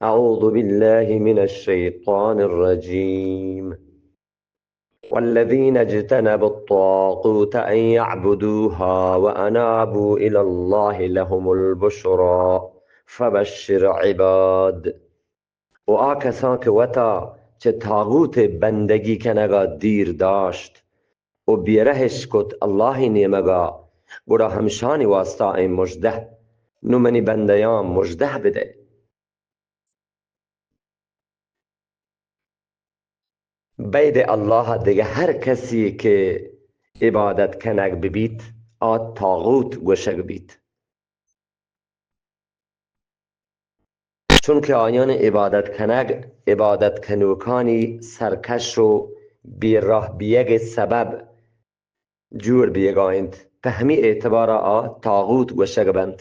أعوذ بالله من الشيطان الرجيم. والذين اجتنبوا الطاغوت أن يعبدوها وأنابوا إلى الله لهم البشرى فبشر عباد. و آ کسان کہ وتا چہ طاغوت بندگی کنگا دیر داشت و بیرہش کت اللہ نیمگا، گڑا ہمشانی واسطہ ایں مژدہ، نو منی بندیاں مژدہ بدئے۔ بید اللہ دگہ ہر کسی کہ عبادت کنگ ببیت، آ طاغوت گوشگ بیت۔ چونکہ آیان عبادت کنگ، عبادت کنوکانی سرکش و بیرہ بیگ سبب جوڑ بیگا انت، پہ ہمی اعتبارا آ طاغوت گوشگ بنت۔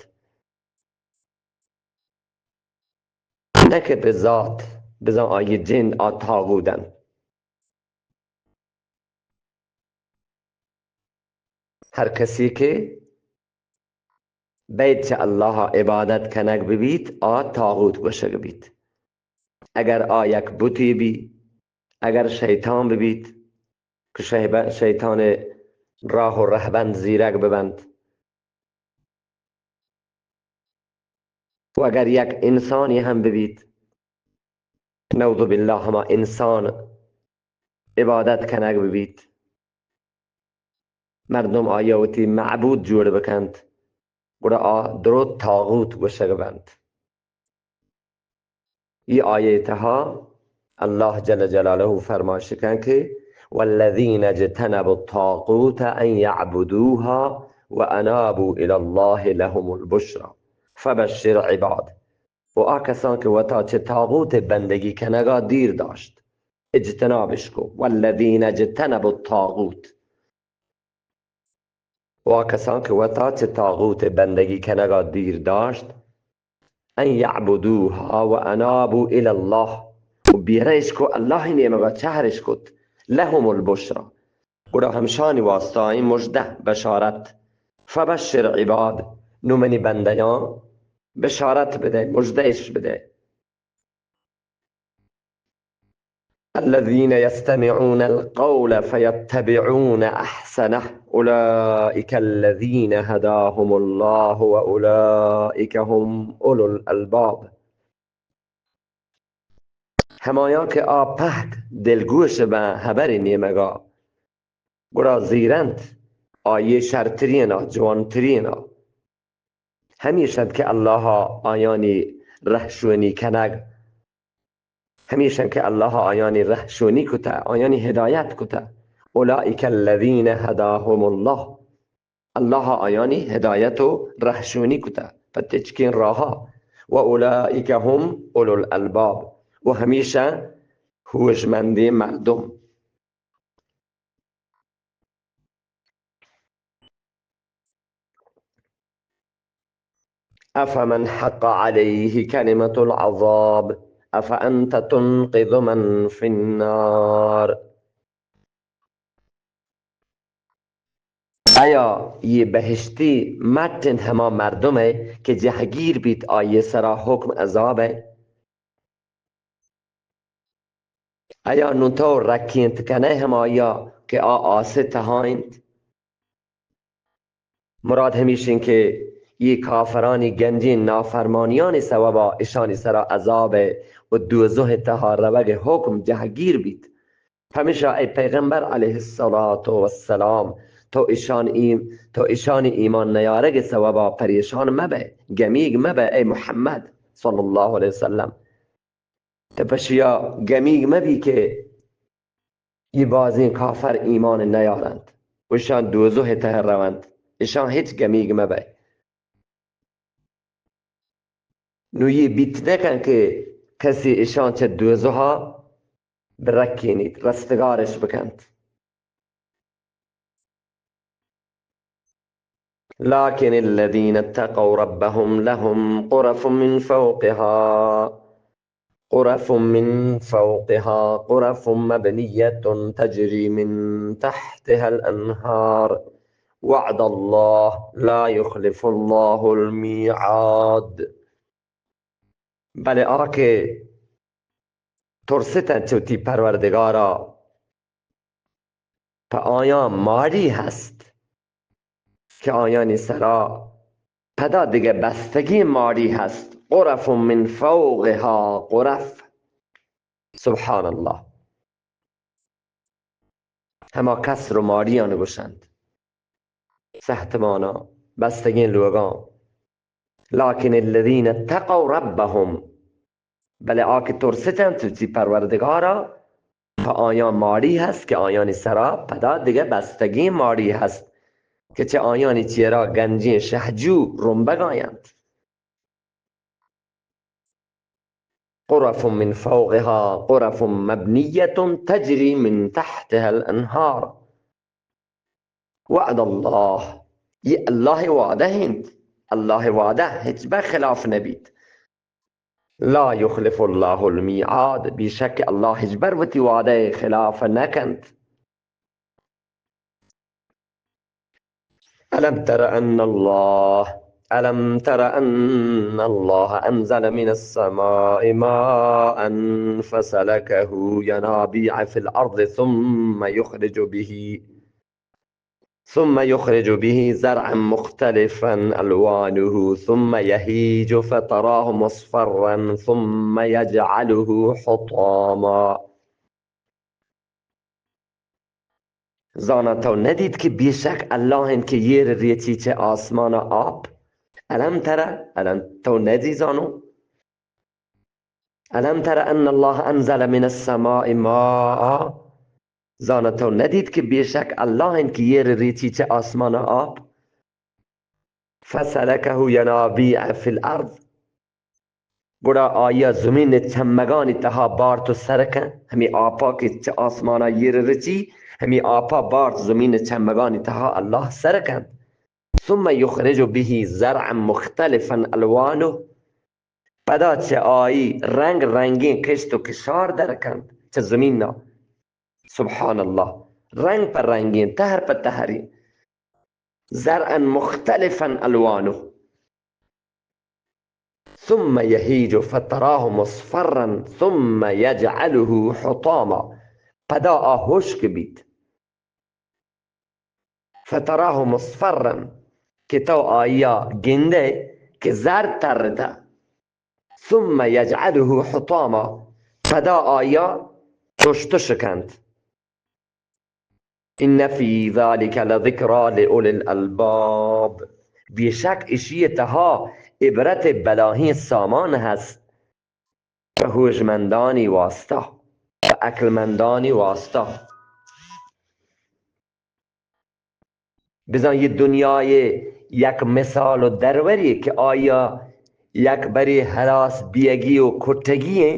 نہ کہ پہ ذات، بزاں آئی جند آ طاغوت انت۔ ہر کسی کہ بید چہ اللہ عبادت کنگ ببیت، آ طاغوت گوشگ بیت۔ اگر آ یک بتی بی، اگر شیطان ببیت، کہ شیب-، شیطان راہ و رہبند زیرگ ببنت، و اگر یک انسانی ہم ببیت، نعوذ باللہ، ہما انسان عبادت کنگ ببیت، مردم آیا وتی معبود جوڑ بکنت، گڑا آ درو طاغوت گوشگ بنت۔ ای آیے تہا اللہ جل جلالہ فرمائش کن کہ والذین اجتنبوا الطاغوت ان یعبدوها وانابوا الی اللہ لهم البشری فبشر عباد۔ و آ کسان کہ وتا چہ طاغوت بندگی کنگا دیر داشت، اجتنابش کو، والذین اجتنبوا الطاغوت، و آ کسان کہ وتا چہ طاغوت بندگی کنگا دیر داشت، ان یعبدوها و انابوا الی اللہ، و بیرہ اش کو اللہ نیمگا چہر اش کت، لهم البشری، گڑا ہمشانی واسطہ ایں مژدہ، بشارت، فبشر عباد، نو منی بندیاں بشارت بدئے، مژدہ اش بدئے۔ الذين يستمعون القول فيتبعون أحسنه أولئك الذين هداهم الله وأولئك هم أولو الألباب۔ ہمایاں کہ آ پہک دلگوش بہ ہبر نیمگا، گڑا زیرنت آئی شرترین ء جوانترین ء۔ ہمیش انت کہ اللہ ء آیانی رہشونی کنگ، ہمیش انت کہ اللہ ء آیانی رہشونی کتہ، آیانی ہدایت کتہ۔ اولئک الذین ہداهم اللہ، اللہ ء آیانی ہدایت و رہشونی کتہ پہ تچکیں راہا۔ و اولئک هم اولو الالباب، و ہمیش انت ہوشمندیں مردم۔ أفمن حق عليه كلمة العذاب أفأنت تنقذ من في النار۔ آیا یہ بہشتی مٹ انت ہما مردم ء کہ جہگیر بیت آئی سرا حکم عذاب ء؟ آیا نوں تو رکینت کنئے ہمایا کہ آ آس ء تہا انت؟ مراد ہمیش انت کہ یہ کافرانی گنجیں نافرمانیانی سوبا اشانی سرا عذاب ء و دوزہ ء تہا روگ ء حکم جہگیر بیت۔ پمیشا اے پیغمبر علیہ الصلوۃ والسلام، تو اشان ایم-، تو اشانی ایمان نیارگ ء سوبا پریشان مبئے، گمیگ مبئے اے محمد صلی اللہ علیہ وسلم۔ تو پشیا گمیگ مبی کہ یہ بازیں کافر ایمان نیارنت و اشان دوزہ تہ رونت، اشان ہچ گمیگ مبئے۔ نو یہ بیت نکن کہ کسی اشان چہ دوزہا برکینیت، رستگارش بکنت۔ لكن الذين اتقوا ربهم لهم غرف من فوقها، غرف من فوقها، غرف مبنية تجري من تحتها الأنهار، وعد الله، لا يخلف الله الميعاد۔ بلے آ کہ ترستن چہ وتی پروردگارا، پہ آیاں ماری ہست کہ آیانی سرا پدا دگہ بستگیں ماری ہست، غرف من فوقها غرف۔ سبحان اللہ۔ ہما قصر و ماریان گوشنت، سہتماناں، بستگیں لوگاں۔ لكن الذين اتقوا ربهم، بلے آ کہ ترستنت وتی پروردگارا، پہ آیاں ماری ہست کہ آیانی سرا پدا دگہ بستگیں ماری ہست کہ چہ آیانی چیرا گنجیں شہجو رمبگاینت۔ غرف من فوقها غرف مبنية تجري من تحتها الأنهار۔ وعد الله، یہ اللہ وعدہ انت، اللہ وعدہ ہچبر خلاف نبیت۔ لا يخلف الله الميعاد، بیشک اللہ ہچبر وتی وعدہ خلاف نکنت۔ ألم تر أن الله، ألم تر أن الله أنزل من السماء ماء فسلكه ينابيع في الأرض ثم يخرج به، ثم يخرج به زرعا مختلفا ألوانه ثم يهيج فتراه مصفرا ثم يجعله حطاما۔ زانا تو ندیت کہ بیشک اللہ انت کہ ایر ریچی چہ آسمانا آپ؟ ألم تر، ألم تو ندی زانو؟ ألم تر أن الله أنزل من السماء ماء، زانا تو ندیت کہ بیشک اللہ انت کہ ایر ریچی چہ آسمانا آپ؟ فسلكه ينابيع في الأرض، گڑا آیا زمین چمگانی تہا بارت و سر کن، ہمے آپا کہ چہ آسمانا ایر رچی، ہمے آپا بارت زمین چمگانی تہا اللہ سر کن۔ ثم يخرج به زرعا مختلفا ألوانه، پدا چہ آئی رنگ رنگیں کشت و کشار در کنت چہ زمینا۔ سبحان اللہ، رنگ پہ رنگیں، تہر پہ تہریں۔ زرعا مختلفا ألوانه ثم يهيج فتراه مصفرا ثم يجعله حطاما، پدا آ ہشک بیت۔ فتراه مصفرا، کہ تو آیا گندئے کہ زرد ترتہ۔ ثم يجعله حطاما، پدا آیا تش تش کنت۔ إن في ذلك لذكرى لأولي الألباب، بیشک اشی تہا عبرت بلاہیں سامان ہست۔ پہ ہوشمندانی واسطہ، پہ عقلمندانی واسطہ۔ بزاں یہ دنیای یک مثال و دروری کہ آیا یک بری ہلاس بیگی و کٹگی ہیں،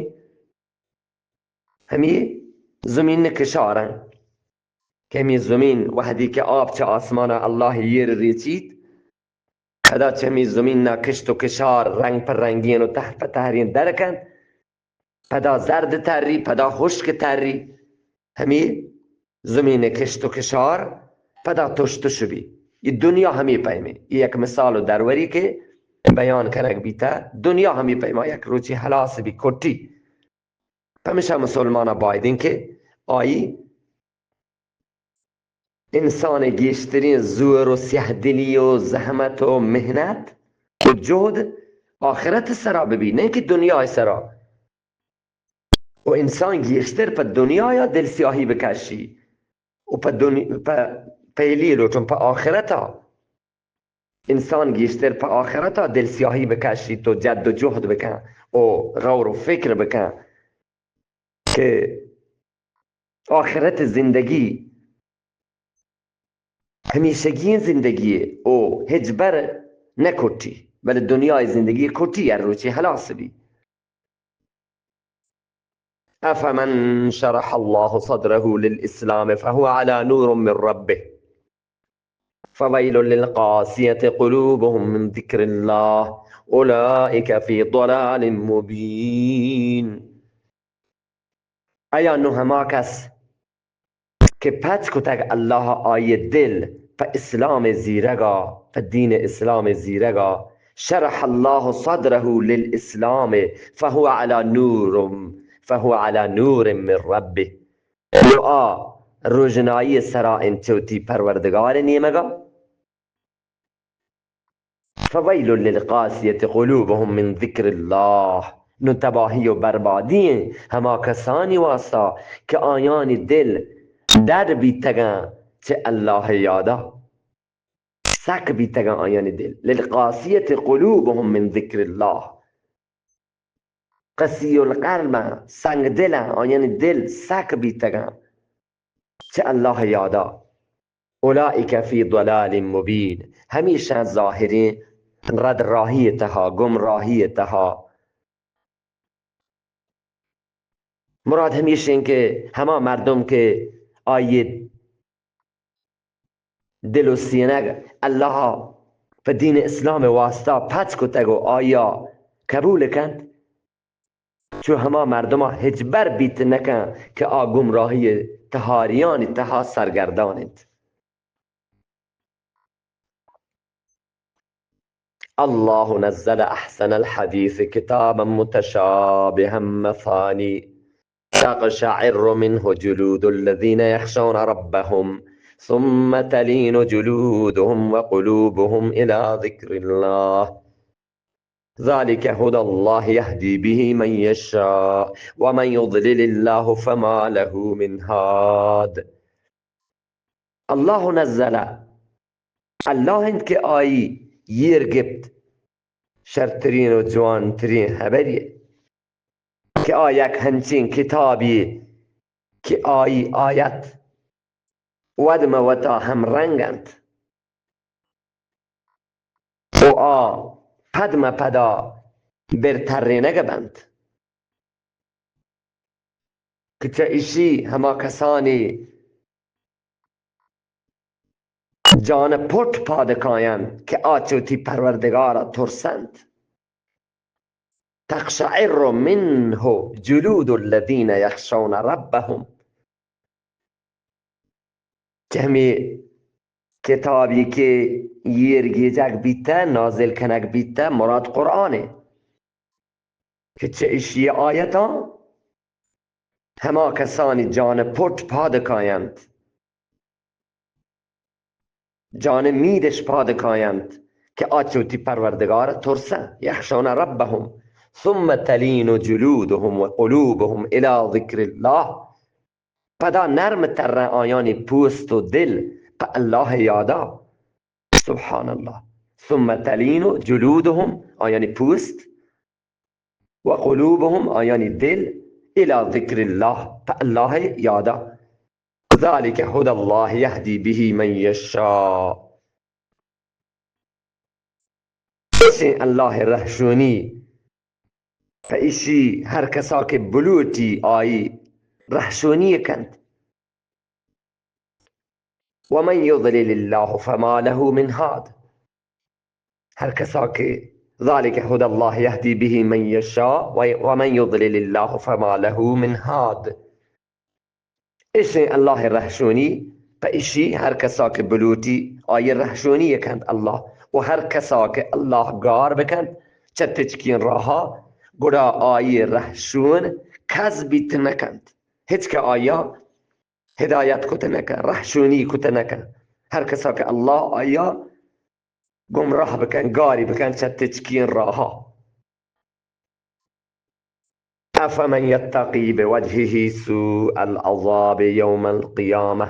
ہمی زمین کشارن کہ ہمی زمین وہدی کہ آپ چہ آسمانا اللہ ایر ریچیت، پدا چہ ہمی زمین نا کشت و کشار رنگ پہ رنگین و تہر پہ تہرین در کنت، پدا زرد تری، پدا ہشک تری، ہمی زمین کشت و کشار پدا تش تش بی۔ یہ دنیا ہمی پیمیں، یہ یک مثال و دروری کہ بیان کنگ بیتا، دنیا ہمی پیما یک روچی ہلاس بی، کٹی۔ پمیشا مسلمانا بایدیں کہ آئی انسان گیشترین زور و سیاہ دلی و زحمت و محنت و جہد آخرت سرا ببی، نہ کہ دنیا سرا۔ و انسان گیشتر پہ دنیا دل سیاہی بکشی و پہ دنیا، پہ پہلی لوٹن پہ آخرتا۔ انسان گیشتر پہ آخرتا دل سیاہی بکشیت و جد و جہد بکن و غور و فکر بکن کہ آخرت زندگی ہمیشگی زندگی او ہچبر نہ کٹی، بلے دنیای زندگی کٹی، ہر روچی ہلاس بی۔ أفمن شرح الله صدره للإسلام فهو على نور من ربه فويل للقاسية قلوبهم من ذكر الله أولئك في ضلال مبين۔ آیا نوں ہما کس کہ پچ کتگ اللہ آئی دل پہ اسلام زیرگا، پہ دین اسلام زیرگا، شرح الله صدره للإسلام فهو على نور، فهو على نور من ربه. نو آ روژنائی سرا انت چہ وتی پروردگار نیمگا. فویل للقاسیة قلوبهم من ذکر الله. نو تباہی و بربادی ہیں ہما کسانی واسطہ کہ آیانی دل ڈڈ بیتگاں چہ اللہ یادا. سک بیتگاں آیانی دل. للقاسیة قلوبهم من ذکر الله. قسی القلب، سنگ دل، آیانی دل سک بیتگاں چہ اللہ یادا. اولئک فی ضلال مبین، ہمیشاں ظاہریں رد راہی تہا، گمراہی تہا. مراد ہمیش انت کہ ہما مردم کہ آئی دل و سینگ اللہ پہ دین اسلام واسطہ پچ کتگ و آیا قبول کنت، چو ہما مردما ہچبر بیت نکن کہ آ گمراہی تہاریانی تہا سرگردان انت. الله نزل أحسن الحديث كتابا متشابها مثاني تقشعر منه جلود الذين يخشون ربهم ثم تلين جلودهم وقلوبهم إلى ذكر الله ذلك هدى الله يهدي به من يشاء ومن يضلل الله فما له من هاد. الله نزل، اللہ انت کہ آئی ییر گپت شرترین و جوانترین ہبری کہ آ یک ہنچین کتابی کہ آئی آیت وت مہ وتا ہم رنگ انت و آ پد مہ پدا بر ترینگ بنت کہ چہ اشی ہما کسانی جان پٹ پاد کاینت کہ آ چہ وتی پروردگار ء ترسنت. تقشعر منه جلود الذين يخشون ربهم. کہ ہمے کتابی کہ ییر گیجگ بیتہ، نازل کنگ بیتہ، مراد قرآن ء، کہ چہ اشی آیتاں ہما کسانی جان پٹ پاد کاینت، جان میدش پاد کاینت کہ آ چہ وتی پروردگار ترسن، یخشون ربهم ثم تلین جلودهم و قلوبهم الی ذکر الله. پدا نرم ترن آیانی پوست و دل پہ اللہ یادا. سبحان اللہ. ثم تلین جلودهم، آیانی پوست، و قلوبهم، آیانی دل، الی ذکر الله، پہ اللہ یادا. ذلک هدی الله یهدی به من یشاء. اشیں اللہ رہشونی، پہ اشی ہر کسا کہ بلوٹی آئی رہشونی کنت. ومن یضلل الله فما له من هاد. ہر کسا کہ ذلک هدی الله یهدی به من یشاء و، ومن یضلل الله فما له من هاد. اشیں اللہ رہشونی، پہ اشی ہر کسا کہ بلوٹی آئی رہشونی کنت اللہ، و ہر کسا کہ اللہ گار بکنت چہ تچکیں راہا، گڑا آئی رہشون کس بیت نکنت، ہچ کہ آیا ہدایت کت نکن، رہشونی کت نکن. ہر کسا کہ اللہ آیا گمراہ بکن، گاری بکن چہ تچکیں راہا. أفمن يتقي بوجهه سوء العذاب يوم القيامة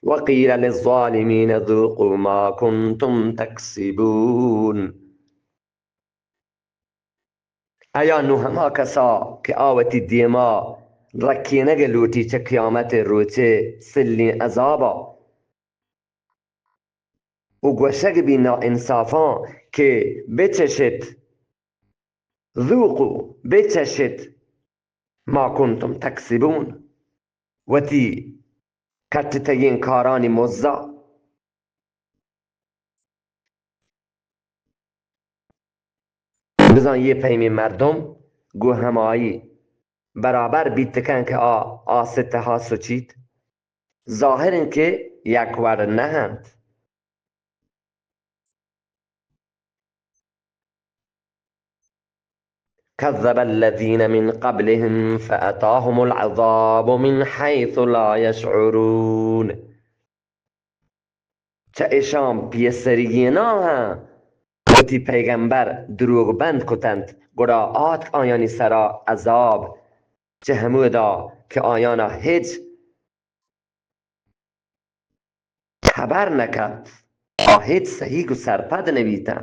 وقيل للظالمين ذوقوا ما كنتم تكسبون. ایا نوں ہما کسا کہ آ وتی دیما رکینگ لوٹی چہ قیامت روچے سلیں عذابا، و گوشگ بی ناانصافاں کہ بچشت، ذوقوا، بچشت، ما کنتم تکسبون، وتی کٹتگیں کارانی مزا. بزاں یہ پیمیں مردم گوں ہمائی برابر بیت کن کہ آ آس ء تہا سچیت. ظاہر انت کہ یک وڑ نہ انت. كذب الذين من قبلهم فأتاهم العذاب من حيث لا يشعرون. چہ اشاں پیسریگیناں ہاں وتی پیغمبر دروگ بند کتنت، گڑا آتک آیانی سرا عذاب چہ ہمودا کہ آیانا ہچ خبر نکت، آ ہچ سہیگ و سرپد نبیتن.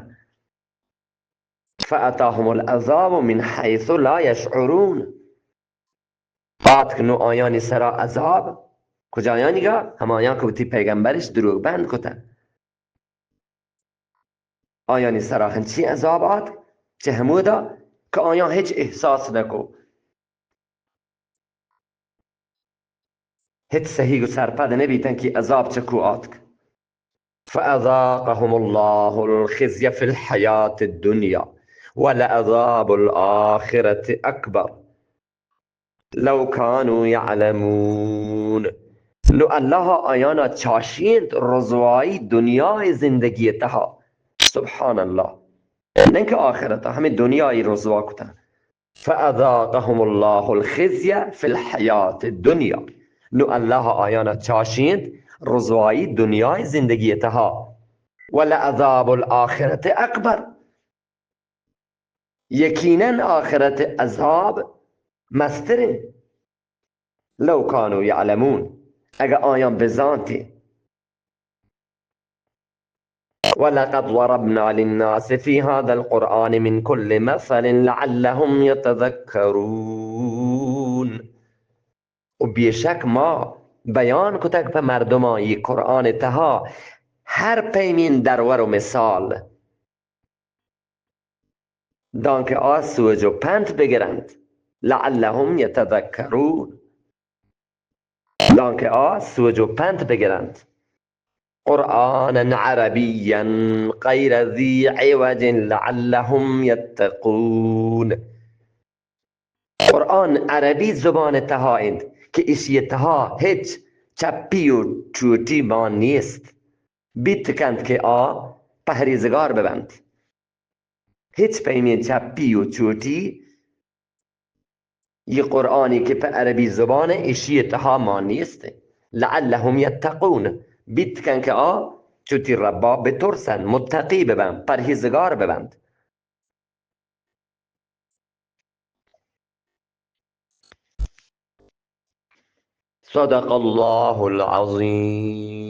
فأتاهم العذاب من حيث لا يشعرون. آتک نو آیانی سرا عذاب، کجایانیگا؟ ہمایاں کہ وتی پیغمبرش دروگ بند کتن. آیانی سرا ہنچی عذاب آتک چہ ہمودا کہ آیاں ہچ احساس نکو، ہچ سہیگ و سرپد نبیتن کہ عذاب چکو آتک. فأذاقهم الله الخزي في الحياة الدنيا ولعذاب الآخرة أكبر لو كانوا يعلمون. نو اللہ آیانا چاشینت رسوائی دنیای زندگی تہا. سبحان اللہ. نہ کہ آخرتا، ہمیں دنیای رسوا کتا. فأذاقهم الله الخزي في الحياة الدنيا. نو اللہ آیانا چاشینت رسوائی دنیای زندگی تہا. ولعذاب الآخرة أكبر. یقیناً آخرت عذاب مستریں. لو كانوا يعلمون، اگہ آیاں بزانتی. ولقد ضربنا للناس في هذا القرآن من كل مثل لعلهم يتذكرون. و بے شک ما بیان کتگ پہ مردماں یہ قرآن تہا ہر پیمین درور و مثال. دانکہ آ سوج و پنت بگرنت. لعلهم يتذكرون. دانکہ آ سوج و پنت بگرنت. قرآنا عربيا غير ذي عوج لعلهم يتقون. قرآن عربی زبان تہا انت کہ اشی تہا ہچ چپی و چوٹی مان نیست. بیت کنت کہ آ پہریزگار ببنت. ہچ پیمیں چپی و چوٹی یہ قرآنی کہ پہ عربی زبان اشی تہا مان نیست. لعلهم يتقون، بیت کن کہ آ چوتی ربا بترسن، متقی ببن، پرہیزگار ببنت. صدق الله العظيم.